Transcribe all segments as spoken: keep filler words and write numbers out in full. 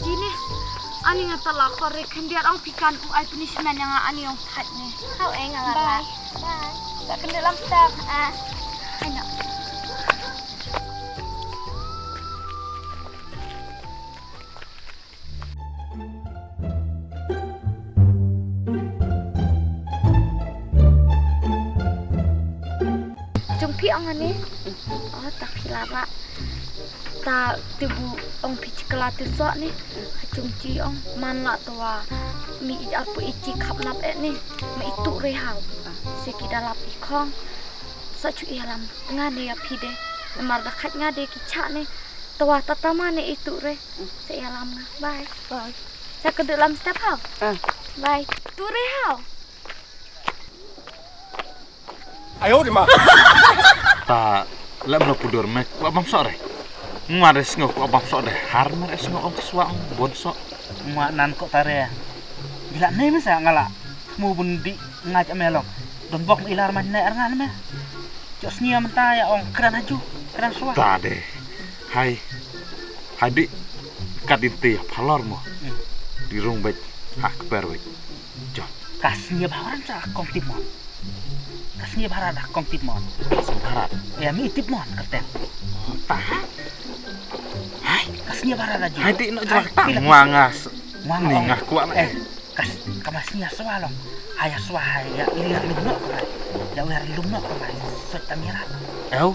Kine, ani nga tala kor re khyndiat ong phi kan u ai punishment ïa nga ani ong phat ne. Hau eh nga la. Bye. Bye. Sa khyndiat lam step. Ah. Ai na. Jong phi ong ani? Oh, ta phi la ba. Ta tibu ong phi chikla tu sok ni. Jong chi ong man la to wa. Mi i apu i chi khap nap eh ni. Ma i tu re hau. Se ki dalap i khong. Sa chu i alam. Nga ne ya phi de. Mar da khat nga de ki cha ni. To wa ta ta ma ne i tu re. Sa i alam nga. Bye. Bye. Sa ka du lam step hau. Ah. Bye. Tu re hau. Ayo di ma. Ta lem lo pudur me kwa bam sok re. Ngwa re sngo kwa bam sok de. Har mer sngo ong kswa ong bon sok. Ngwa nan ko tare. Gila ne me sa ngala. Mu bun di ngaj ame lo. Don bok me ilar man ne er ngan me. Chok snia menta ya ong kran haju kran swa. Ta de. Hai. Hai di. Kat di te ya phalor mo. Hmm. Di rung bek. Hak per bek. Jom. Ka snia bharat sa kong tip mon. Ka snia bharat da kong tip mon. Snia bharat. Ya mi tip mon kerteng. Oh, ta. Hai, ka snia bharat da ju. Hai di no jrak tang. Wang as. Wang ni ngah kuat na. Eh, ka s-, ka ma snia swa long. Hai ya swa hai ya lir lum no ko mai. Ya wer lum no ko mai. Sot tamira. Eu.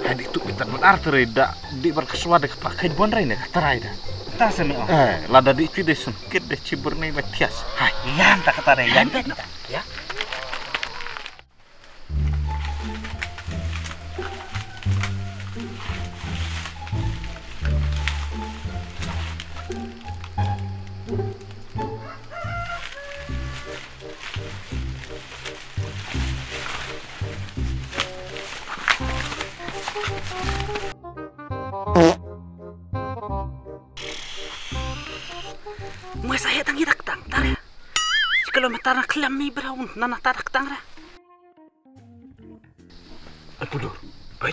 Hai di tu kita mat ar teri da di bar ka swa de ka pa kai bon rai ne ka terai da. Ta se me o. Eh, lada di ti de sun. Kit de chibur nei ba thias. Hai. Yan ta kata re, yan ta kata. Ya. Mui sa he tang i dak tang tare. Kilometer na khlem mi berau na na ta dak tang ra. Ai pudur. Ai.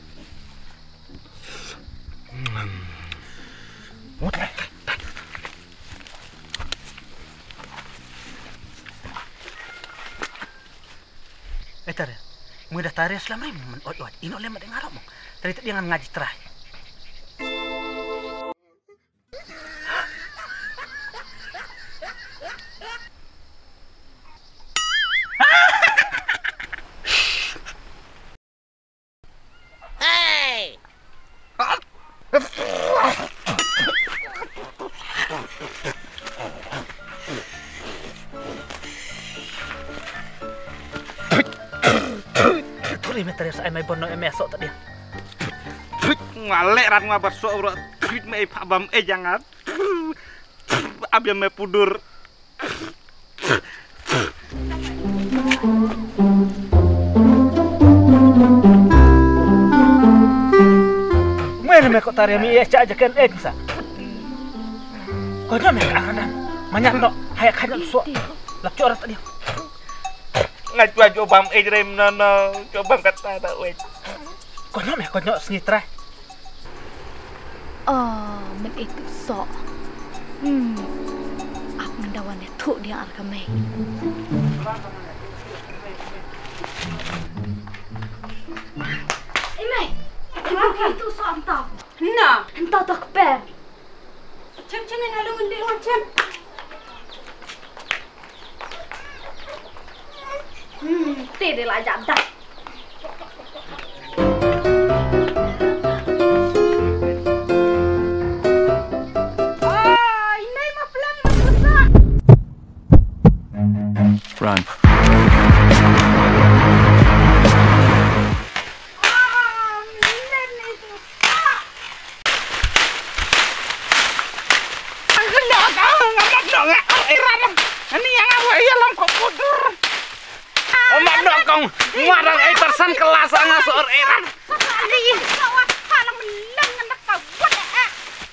Mut le. Eh tare. Mui da tare slam rim men oi oi. Ino le ma dengar mo. Tare te dia ngan ngaji trai. Turi me tari sa ai mai bono em eso tadi. Ngale rat ngwa baso ro. Trit me ai pha bam e jangan. Abia me pudur. Mwen me ko tare mi e cha ja ken ek sa. Ko jam me ka kana. Manyan no, haya kana so. Lap chora tadi. Ngat wa jo bam e jrem no no, jo bam kata da wet. Ko jam me ko jam sni trai. Oh, men itu sok. Hmm. Ap ngan dawan ïathuh dia ar ka mei. Ei mei, ibu ki itu sok hangtau. Na. Hangtau to kper. Chem chem ina lu ngan dei ngan chem. Hmm, te de la jap dah. Ai, nai ma plan ma susah. Run. Ah, milen itu. Ah. Ang ganda ka, ang ganda nga, ang iran. Ani yang awa iya lam ko pudur. Omat nok kong, ngwa dang ai tersan kelas ang asor iran. Ani, kawan, kalang melang ngendak kawan, eh.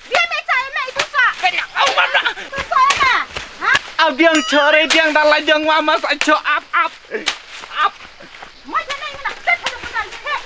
Dia me cai me itu sa. Kena, omat nok. Itu sa, eh, ha? Abiang chore, biang dalan jong mama sa cho ap, ap. Ap. Mai jana ngendak tet pada pada, eh.